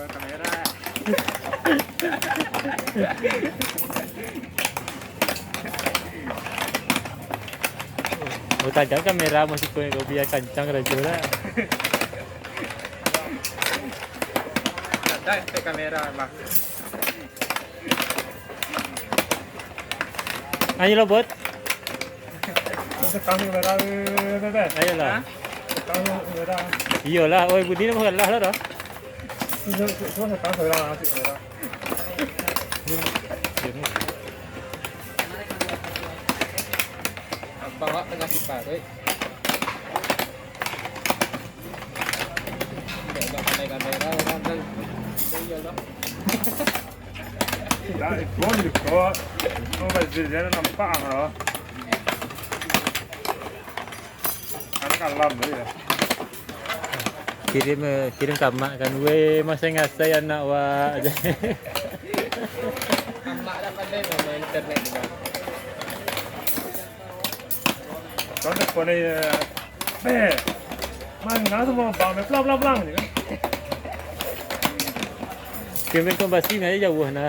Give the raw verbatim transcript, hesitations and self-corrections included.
Kamera. Oh, tagak kamera masih kau, kau biar kancang rajo lah. Ada efek kamera, Bang. Ayo lo, Bot. Sekarang kamera, Bebe. Ayolah. Sekarang kamera. Iyolah, oi, Budi nak kalah lah dah. Cuma, cuma sekarang kamera, kamera. Abang awak tengah suka, dek. Tidak ada kamera, orang kan. Iyalah. Tidak, itu juga. Oh, baju dia nampak, ah. Kan kalam tu ya. Kirim, eh, kirim ka mak kan. Weh, masih ngasai anak wak. Amak dah pandai main internet, Bang. Kan telepon ni, eh, "Beh, mana semua bang, beh, pelang, pelang, pelang," je kan. Kemben kau basi, nyo jauah nah.